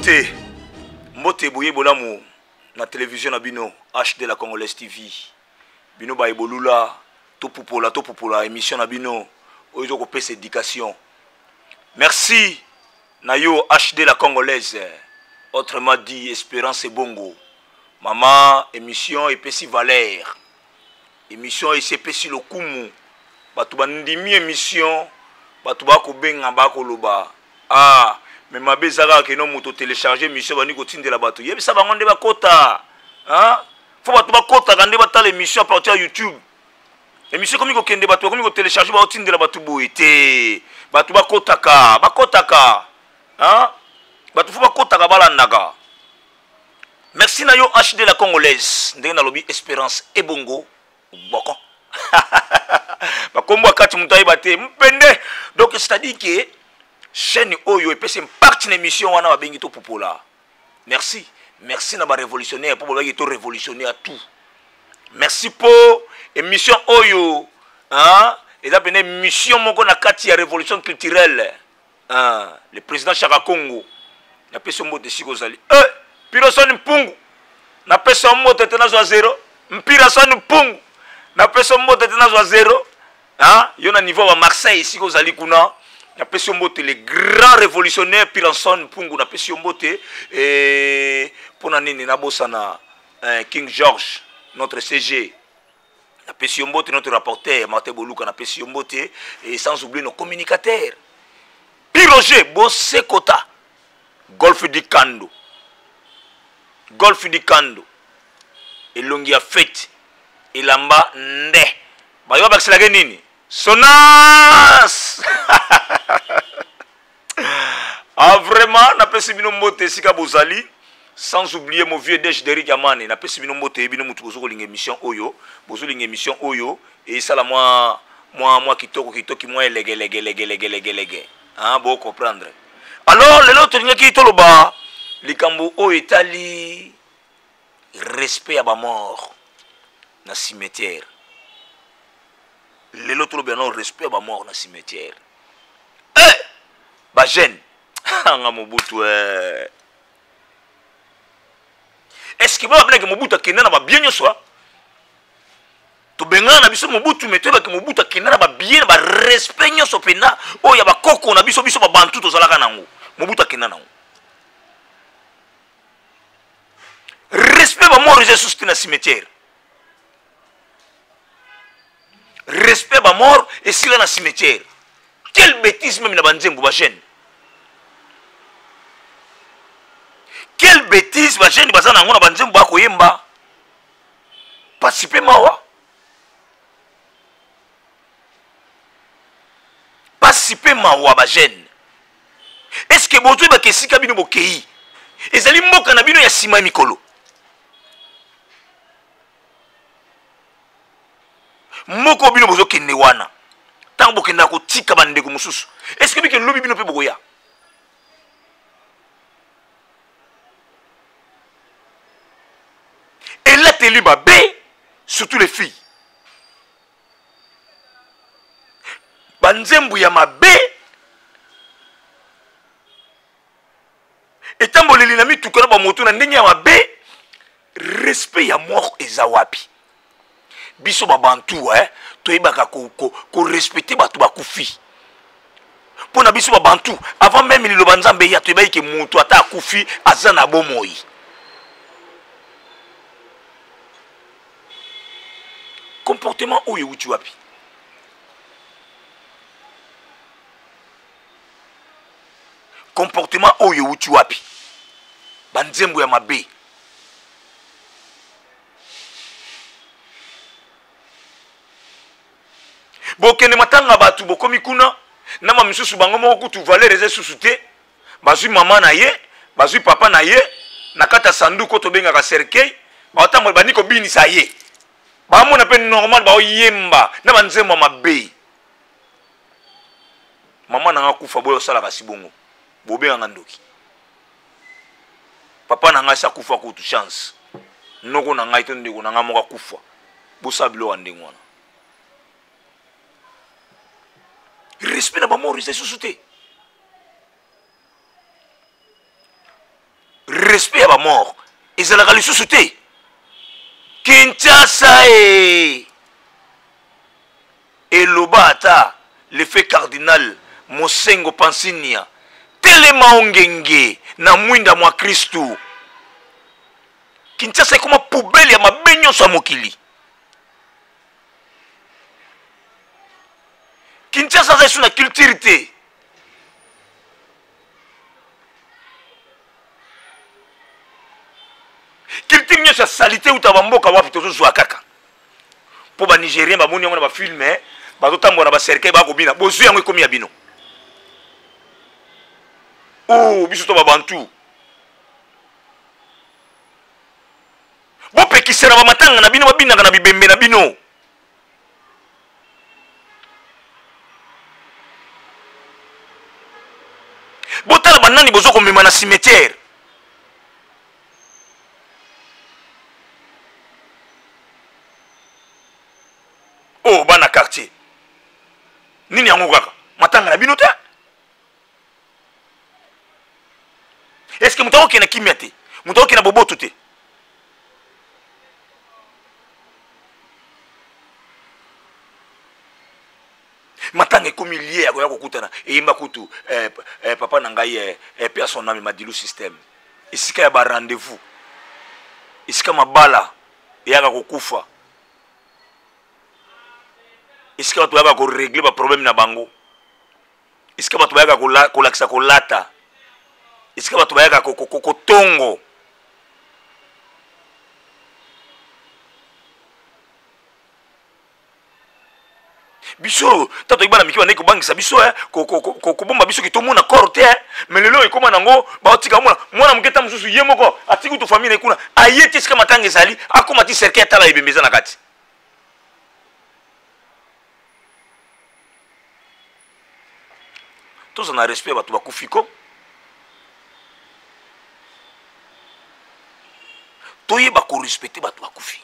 Mbote, mbote boye bolamu na télévision na bino HD la Congolaise TV. Bino ba ebolula topupola topupola émission na bino oyo ezo kopesa éducation. Merci na yo HD la Congolaise, autrement dit Espérance Ebongo. Mama émission epesi valeur. Émission esi epesi lokumu. Bato bandimi émission, bato bakobenga bakoloba ah mais mabe eza kaka keno moto télécharge émission bandi kotindela bato yebisa bango nde bakota hein? fo bato bakotaka nde batala émission à partir ya youtube émission ekomi kokende bato bakomi kotélécharge baotindela bato boye te bato bakotaka bakotaka hein? Bato fo bakotaka balandaka. Merci na yo HD la Congolaise, ndenge nalobi Espérance Ebongo boko bakombo akati moto ayeba te mpende. Donc c'est à dire que chaîne oyo epesi impact na émission wana babengi topupola. Merci, merci na barévolutionnaire mpo bolobaki to révolutionnaire tout. Merci mpo émission oyo, hein, eza pene mission moko na kati ya révolution culturelle, hein, le président Chaka Congo napesi yo mbote esika ozali. Eh, Pirosoni Mpungu napesi yo mbote te nazwa zero. Mpirasoni Mpungu napesi yo mbote te nazwa zero. Hein, yo na niveau ya Marseille esika ozali kuna napesi yo mbote, le grand révolutionnaire Piranson Mpungu napesi yo mbote. Eh, mpona nini nabosana, eh, King George notre CG napesi yo mbote, notre rapporteur Martin Boluka napesi yo mbote, et sans oublier nos communicateurs Piroger Bosekota, Golfe du Kando, Golfe du Kando, elongi ya fete elamba nde bayo bakiselaki nini Sonas. Ah vraiment napesi bino mbote esika bozali, sans oublier mon vieux Dej Derrick Amane napesi bino mbote. Bino mutu bozo kolinga émission oyo, bozolinga émission oyo esala mwa mwa mwa kitoko kitoki mwa elege lege lege lege lege lege, hein, bo comprendre. Alors lelo tolingaki toloba likambo oyo etali respect ya ba mort na cimetière. Lelo tolobela nano respect ya ba mort na cimetière. Eh, ba jeune anga Mobutu, eh. Est-ce que ba Mobutu akenda na ba bien nyonso? Tobengana na biso Mobutu, mais toyebaki Mobutu akenda na ba bien na ba respect nyonso mpenza oyo ya bakoko na biso, biso babantu tozalaka nango. Mobutu akenda nango. Respect ba mort eza susu te na cimetière. Respect ba mort esila na cimetière. Quelle bêtise même na banzembo ba jeune. Quelle bêtise ba jeune baza nango na banzembo bakoyemba. Pasi pe mawa. Pasi pe mawa ba jeune. Est-ce que bozoyebaka esika bino bokei? Ezali mboka na bino ya nsima ya mikolo. Moko bino bozokende wana, ntango bokendaka kotika bandeko mosusu, est-ce que bike lobi bino mpe bokoya? Elateli mabe, surtout les filles. Banzembo ya mabe, etamboleli na mituka na bamoto na ndenge ya mabe. Respect ya mort eza wapi? Biso babantu, eh, toyebaka korespecte bato bakufi. Mpo na biso babantu, avant même liloba Nzambe ya, toyebaki ke moto ata akufi aza na bomoi. Comportement oyo ewuti wapi? Comportement oyo ewuti wapi? Banzembo ya mabe. Bokende matanga bato bokomi kuna na ba misusu bango moko kutu valeur eza susu te. Bazwi mama na ye, bazwi papa na ye na kati ya sanduku oyo tobengaka cercueil, baotambola bandi kobinisa ye, bamona mpe normal, baoyemba na banzembo ya mabe. Mama na nga kufa boyo osalaka si bongo, bobengaka ndoki. Papa na ngai si akufa kutu chance, noko na ngai to ndeko na ngai moko akufa, bosala biloko ya ndenge wana. Respect na bamort eza lisusu te. Respect ya bamort ezalaka lisusu te. Kinshasa e eloba ata le fait cardinal Mosengo Pansinia, telema ongenge na mwinda mwa Kristu. Kinshasa ekoma poubelle ya mabe nyonso ya mokili. Kinshasa aza esu na culture te. Culture nyonso ya salite uta bamboka wapi tozozwa kaka mpo banigérien bamoni yango na bafilme, bazotambola na bacercueil, bakobina, bozwi yango ekomi ya bino. O biso to babantu bopekisa na bamatanga na bino babinaka na bibembe na bino. Botala banani bozo komema na cimetière. Oh, bana quartier nini yango kaka matanga na bino te? Est-ce que moto akokende na kimia te? Moto akokende na boboto te? Matanga ekomi lie ya koya kokutana. Eyemba kutu papa na ngai, pe à son âme, Madilu Système, esika ya ba rendez-vous, esika mabala eyaka kokufa, esika bato bayaka korégler baproblème na bango, esika bato bayaka kolakisa kolata, esika bato bayaka kotongo. Biso ta toyebi bana mike bandeki kobangisa biso, kobomba biso ke tomona corps te. Mais lelo ekóma nango baotika mwana mwana moke, ta mosusu ye moko atiki kutu famille na ye kuna, aye ti esika matanga ezali, akóma ti cercueil, atala ebembe eza na kati. Toza na respect ya bato bakufi ko toyeba korespecte bato bakufi.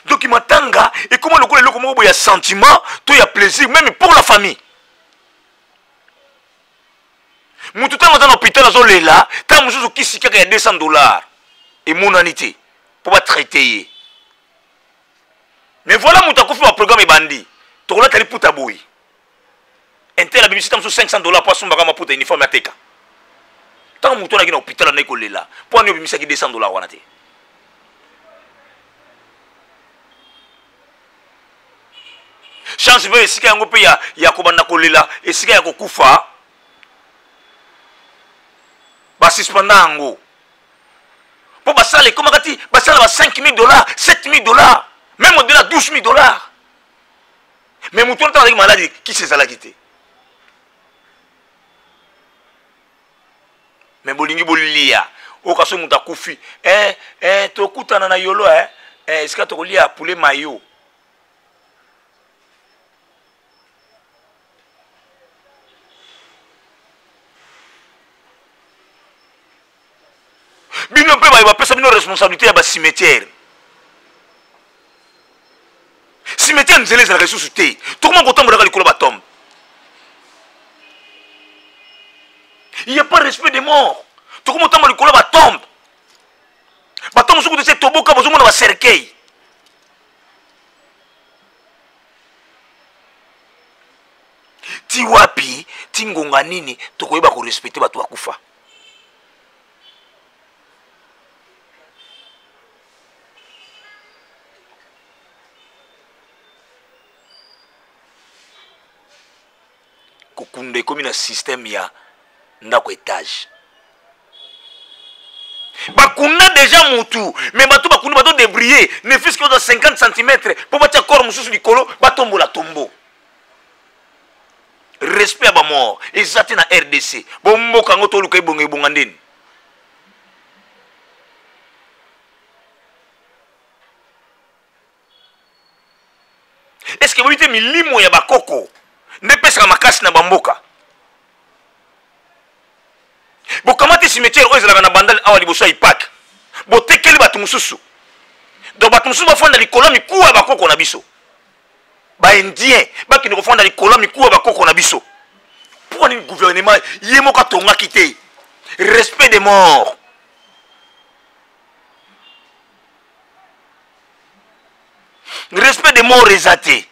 Donc matanga ekóma lokola eloko moko boye ya sentiment to ya plaisir, même pour la famille. Motu ntango aza na hôpital azolela, ntango mosusu kisi kaka ya 200 $ emonani te mpo batraite ye. Mais voilà, moto akufi, baprogramme ebandi, tokolata liputa boye, un tel abimisi ta mosusu 500 $ mpo asombaka maputa, uniforme, ateka. Ntango motu anaki na hôpital anaki kolela, mpo ani obimisaki 200 $ wana te? Chance mpe esika yango mpe ya kobanda kolela, esika ya kokufa, basuspenda yango mpo basala ekomaka ti basala ba 5000 $, 7000 $, même au-delà 12 000 $. Mais motu wana ntango azalaki maladi, kisi ezalaki te. Mais bolingi bolia oyoka soki moto akufi, tokutana na yolo, esika tokolia poulet mayo. Bino mpe baye bapesa bino responsabilité ya bacimetière, cimetière nzela ezalaka lisusu te, tokoma kotambolaka likolo batombe. Il n'y a pas respect des morts. Tokoma kotambola likolo batombe, batombe soki tose toboka, bozomona bacercueil. Ti wapi, ti ngonga nini tokoyeba korespecte bato bakufa? Kokunda ekomi na système ya ndako étage. Bakunda déjà mutu, mais bato bakunda bato débrouiller, ne fût-ce que 50 cm mpo batia corps mosusu likolo, batombola tombo. Respect ya bamort eza te na RDC. Bomboka yango toluka ebonga, ebonga ndeni? Est ce que boyebi te milimo ya bakoko nde epesaka makasi na bamboka? Bokamati cimetière oyo ezalaka na Bandale awa liboso ya IPAK, botekeli bato mosusu. Donc bato mosusu bafanda likolo ya mikuwa ya bakoko na biso. Baindien bakende kofanda likolo ya mikuwa bakoko na biso. Mpo nini gouvernement ye moko atongaki te? Respect des morts. Respect des morts eza te.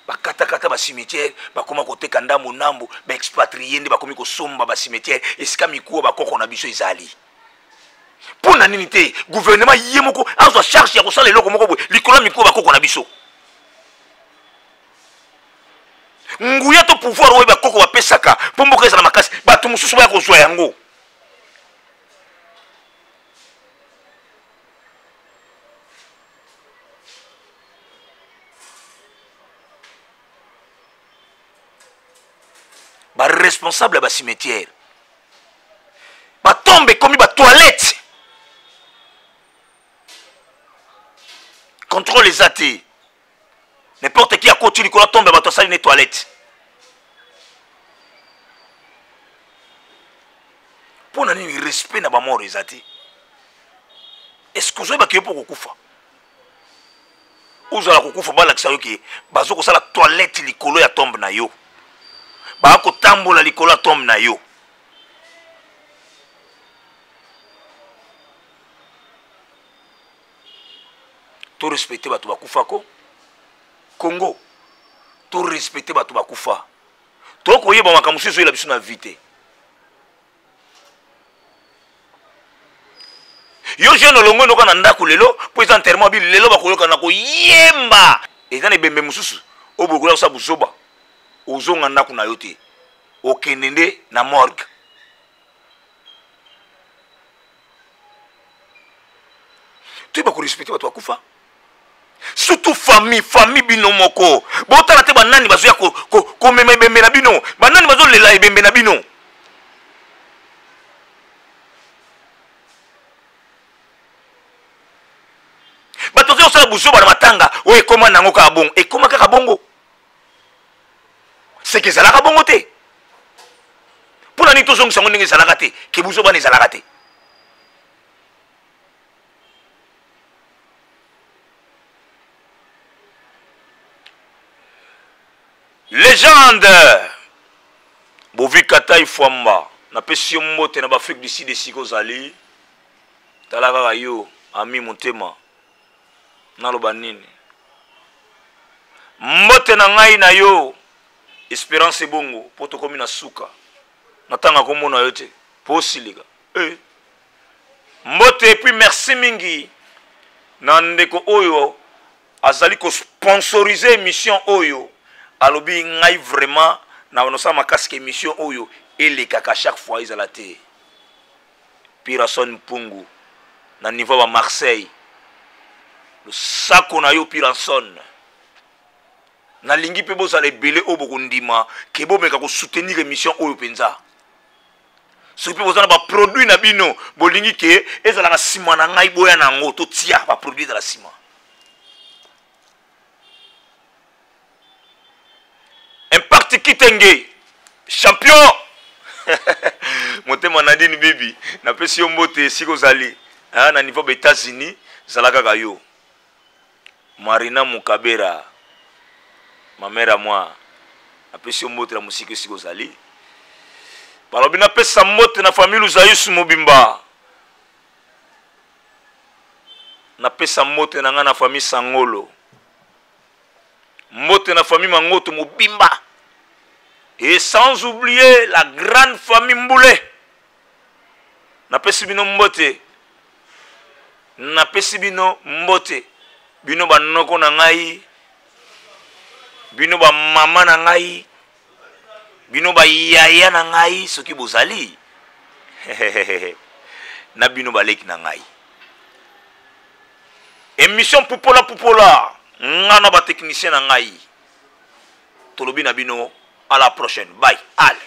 Bakatakata bacimetière, bakoma koteka ndambo ndambo, baexpatrie nde bakomi kosomba bacimetière esika mikuwa bakoko na biso ezali. Mpo na nini te gouvernement ye moko azwa charge ya kosala eloko moko boye likolo ya mikuwa bakoko na biso? Nguya to pouvoir oyo bakoko bapesaka mpo mboka ezala makasi, bato mosusu baya kozwa yango. Baresponsable ya bacimetière, batombe ekomi batoilette, contrôle eza te. N'importe qui akoti likolo ya tombe ya bato, asali ne toilette. Mpo na nini respect na bamort eza te? Est ce que ozoyebaka yo mpo kokufa, ozala kokufa, balakisa yo ke bazo kosala toilette likolo ya tombe na yo, baa kotambola likolo ya tombe na yo? To respecte bato bakufa ko Congo, to respecte bato bakufa. Tokoyeba makambo mosusu ezoyela biso na vie te. Yo jeune, olongwe noka na ndako lelo mpo eza enterrement bi lelo, bakoyoka na koyemba, eza na ebembe mosusu oyo bokoya kosala buzoba. Ozonga ndako na yo te, okende nde na morgue. Toyeba korespecte bato bakufa, surtout famille. Famille bino moko botala te banani bazoya komema ebembe na bino, banani bazolela ebembe na bino. Bato bazoya kosala buzoba na matanga oyo ekóma nango kaka bongo, ekóma kaka bongo, seke ezalaka bongo te. Mpo na nini tozongisa yango ndenge ezalaka te, ke buzoba wana ezalaka te? Légende Bovi Katai Fwamba, napesi yo mbote na baafrique du Sud esika ozali. Tala kaka yo, ami motema, naloba nini? Mbote na ngai na yo, Espérance Ebongo, mpo tokomi na suka. Natanga komona yo te mpo osilika eh. Mbote et puis merci mingi na ndeko oyo azali kosponsorize émission oyo. Alobi ngai vraiment na nosala makasi ke émission oyo elekaka chaque fois, ezala te. Pirason Mpungu na niveau ya Marseille, losako na yo Pirason. Nalingi mpe bozala ebele oyo bokondima ke bomeka kosoutenir émission oyo mpenza. Soki mpe boza na baproduit na bino, bolingi ke ezalaka nsima na ngai, boya na yango, totia baproduit ezala nsima. Impact Kitenge champion, motema Nadine Bibi, napesi yo mbote esika ozali na niveau ba États-Unis. Zala kaka yo. Marina Mukabera, ma mère à moi, napesi yo mbote na mosika esika ozali. Balobi napesa mbote na famille Luzayus mobimba, napesa mbote na ngai na famille Sangolo, mbote na famille Mangoto mobimba, et sans oublier la grande famille Mbule. Napesi bino mbote, napesi bino mbote, bino banoko na ngai, bino bamama na ngai, bino bayaya na ngai soki bozali, na bino baleki na ngai. Émission Pupola Pupola, nga na batechnicien na ngai, tolobi na bino à la prochaine, bye, ale.